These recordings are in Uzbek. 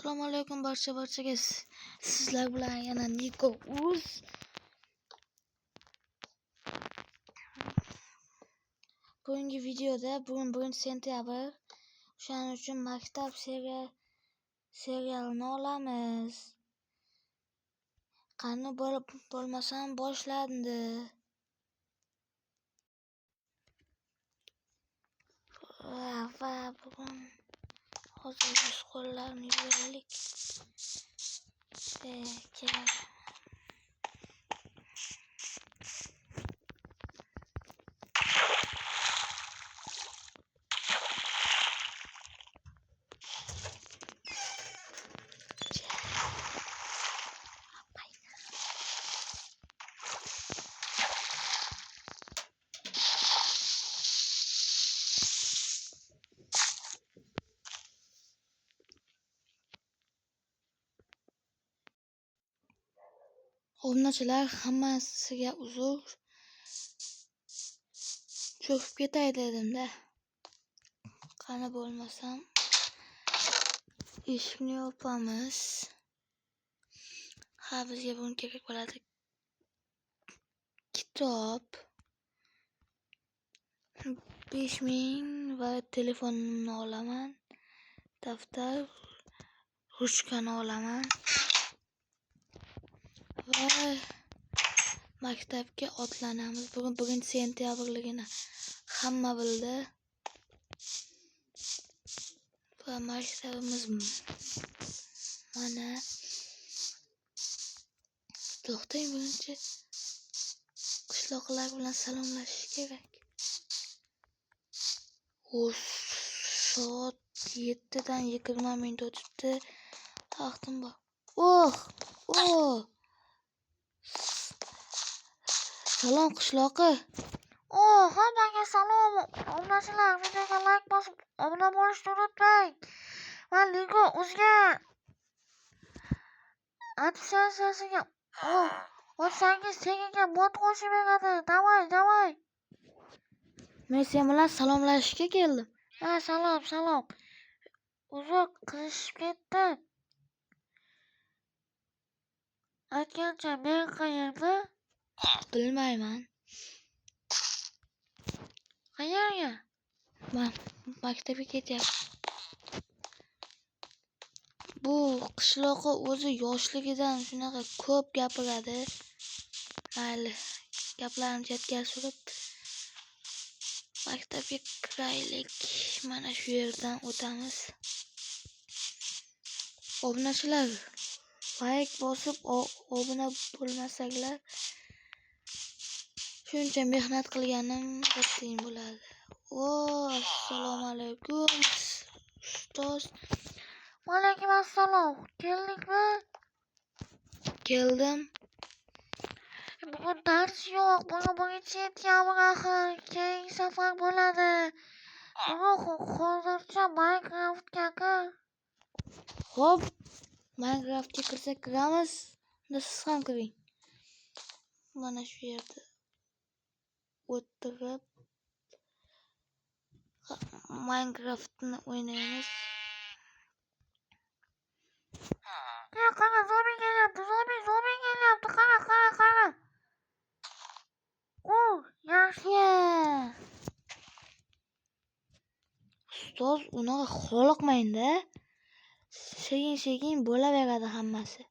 Assalomu alaykum barchaga. Sizlar bilan yana Niko Uz. Bugungi videoda bugun 1-sentyabr. O'shaning uchun maktab serialini olamiz. Qani bo'lmasam boshlandi. Va bugun hozir yuz qo'llarni yuvaylik. Obunachilar, hammasiga uzr. Cho'kib ketay dedim-da. Qani bo'lmasam eshikni yopamiz. Ha, bizga bugun kerak bo'ladi. Kitob 5000 va telefonimni olaman. Daftar, ruchkani olaman. Va maktabga otlanamiz. Bugun 1-sentyabrligini hamma bildi. Va maktabimiz mana. To'xtang, birinchi qishloqlar bilan salomlashish kerak. O soat 7dan 20 minut o'tibdi. Vaqtim bor. Oh! Oh! Salom qishloqi. Oh, hammaga salom. Obunachilar, videoga like bosib, obuna bo'lishni unutmang. Va Niko o'ziga adsensiga o'tsangiz teginga bot qo'shib beradi. Davay, davay. Men sen bilan salomlashishga keldim. Ha, salom, salom. Uzoq qizishib ketdim. Aytgancha, men qayerda? Bilmayman. Qayerga? Men maktabga ketyapman. Bu qishloqi o'zi yoshligidan shunaqa ko'p gapiradi. Mayli, gaplarni chetga surib maktabga kiraylik. Mana shu yerdan o'tamiz. Obunachilar, like bosib obuna bo'lmasanglar shuncha mehnat qilganim bir tiyin bo'ladi. O, assalomu alaykum ustoz. Va alaykum assalom. Keldingmi? Keldim. Bugun dars yo'q. Bugun 1-sentyabr axir. Keyingi safar bo'ladi. Bugun hozircha Minecraftga kir. Xo'p, Minecraftga kirsak kiramiz. Unda siz ham kiring. Mana shu yerda o'tirib Minecraftni o'ynaymiz. Qara, zombi kelyapti, zombi kelyapti. Qara, qara, qara. O, yaxshi. Ustoz, unaqa xoliqmang-da. Sekin-sekin bo'laveradi hammasi.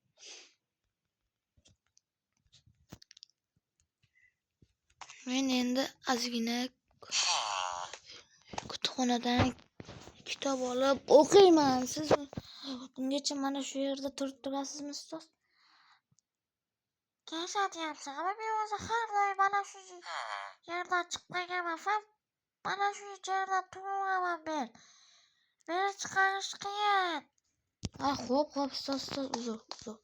Men endi ozgina kutubxonadan kitob olib o'qiyman. Siz bungacha mana shu yerda turib turasizmi, ustoz? Keshatyapsan. Ama men o'zi har doim mana shu yerdan chiqib qolganman. Mana shu yerda turaveraman men. Meni chiqarish qiyin. Ha, xo'p, xo'p, ustoz, uzr, uzr.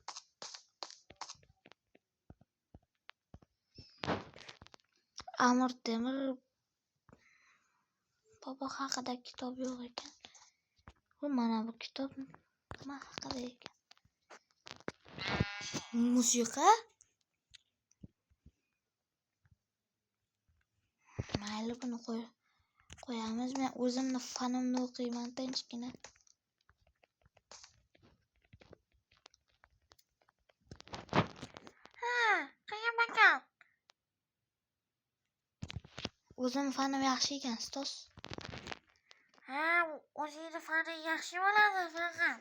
Amir Temur bobo haqida kitob yo'q ekan. Bu mana bu kitob nima haqida ekan? Musiqa? Mayli, buni qo'yamiz. Men o'zimni fanimni o'qiyman tinchgina. O'zim fanim yaxshi ekan, ustoz. Ha, o'zingni faning yaxshi bo'ladi faqat.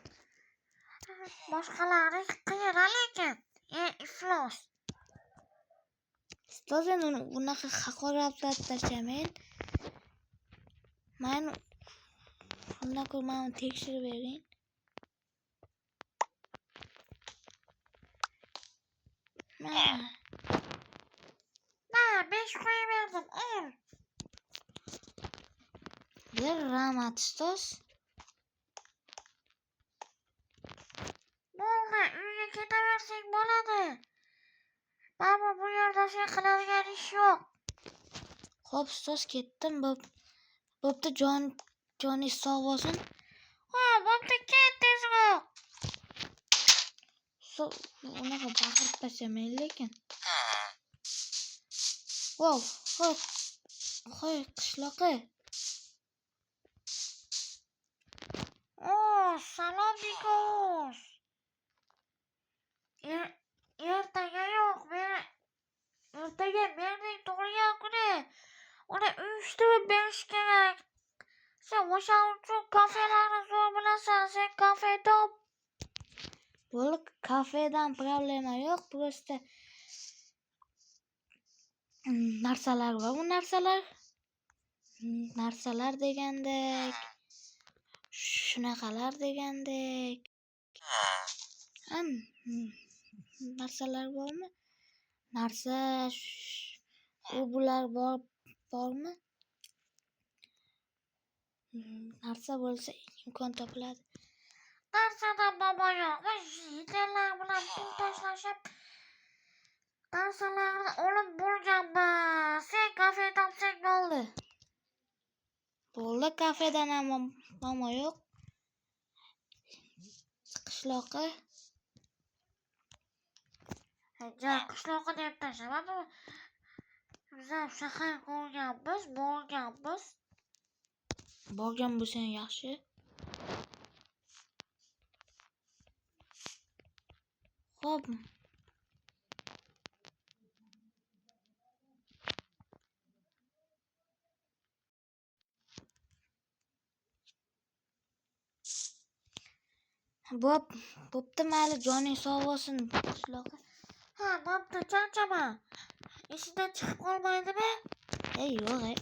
Boshqalarniki qiyin lekin. Iflos. Ustoz, endi unaqa haqoratlab tashlamang. Men undan ko'ra mani tekshirib bering. Mana. Na, 5 qo'yib berdim, ol. Bir rahmat, ustoz. Bo'ldi, uyga ketaversang bo'ladi. Baribir bu yerda sen qiladigan ish yo'q. Xo'p, ustoz, ketdim. Bo'pti, joningiz sog' bo'lsin. Ha, bo'pti, ket tezroq. Ustoz, unaqa baqirib tashlamang lekin. Vau, hoy, hoy, qishloqi. O, salom Nikos. Ertaga yo'q, meni ertaga mening tug'ilgan kuni. Uni uyushtirib berish kerak. Sen o'sha uchun kafelarni zo'r bilasan. Sen kafe top. Bo'ldi, kafedan problema yo'q, просто narsalar bor, bu narsalar. Narsalar degandek, shunaqalar degandek. Ha, narsalar bormi? Narsa u bular bormi? Narsa bo'lsa imkon topiladi. Narsadan bobo yo'q. Biz yigitlar bilan pul tashlashib narsalarni olib bo'lganmiz. Sen kafe topsang bo'ldi. Bo'ldi, kafedan ham muammo yo'q. Qishloqi. Ja, qishloqi deb tashlama. Biz ham shahar ko'rganmiz, borganmiz. Borgan bo'lsang yaxshi. Xo'p. Bo'pti, mayli, joning sog' bo'lsin, qishloqi. Ha, bo'pti, charchama. Esingdan chiqib qolmaydimi? Ey, yo'q, ey.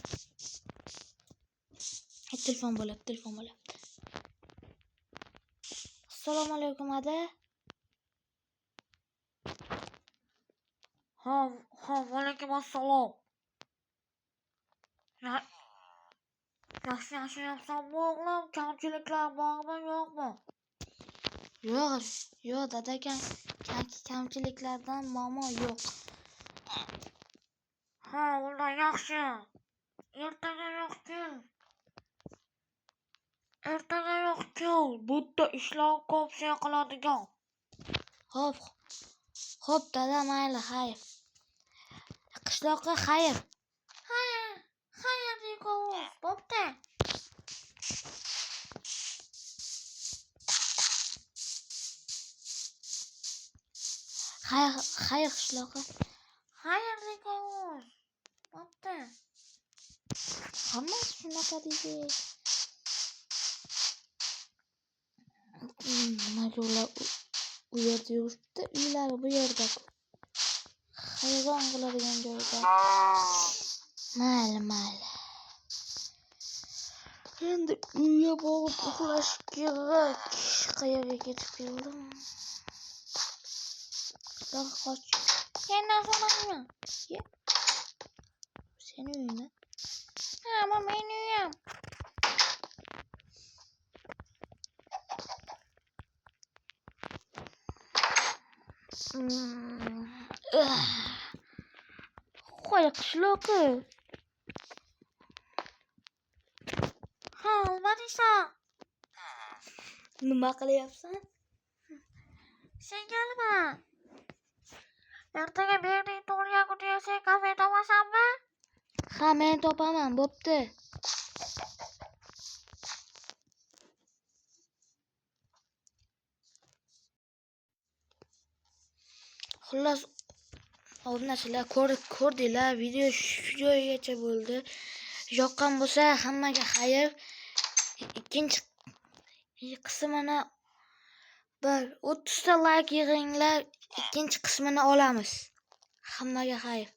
Telefon bo'lyapti, telefon bo'lyapti. Assalomu alaykum, ada. Ha, ha, alaykum assalom. Yaxshi yashayapsanmi, o'g'lim? Kamchiliklar bormi, yo'qmi? Yo'q, yo'q, dada, kamchiliklardan muammo yo'q. Ha, unda yaxshi. Ertaga yo'q kel. Ertaga yo'q kel. Butta ishlar ko'p sen qiladigan. Xo'p, xo'p, dada, mayli, xayr. Qishloqqa xayr. Xayr, xayr, Nikovuz, bo'pti. Xayr, xayr, qishloqqa. Xayr, Nikovuz, bo'pti. Hammasi shunaqa deydi. Nimaga ular u yerda yurishibdi, uylari bu yerda. Hayron qiladigan joyda. Mayli, mayli. Endi uyga borib uxlash kerak. Qayerga ketib keldim? Qishloqqa qoch. Sendan so'rayman. Ye. Seni uyingmi? Ha, bu meni uyim. Qo'y, qishloqi. Ha, nima deysan? Nima qilyapsan? Senga nima? Ertaga mening tug'ilgan kunimga sen kafe topasanmi? Ha, men topaman, bo'pti. Xullas, Obunachilar, ko'rdinglar, video shu joygacha bo'ldi. Yoqqan bo'lsa, hammaga xayr. Ikkinchi qismini bir 30 ta layk yig'inglar, ikkinchi qismini olamiz. Hammaga xayr.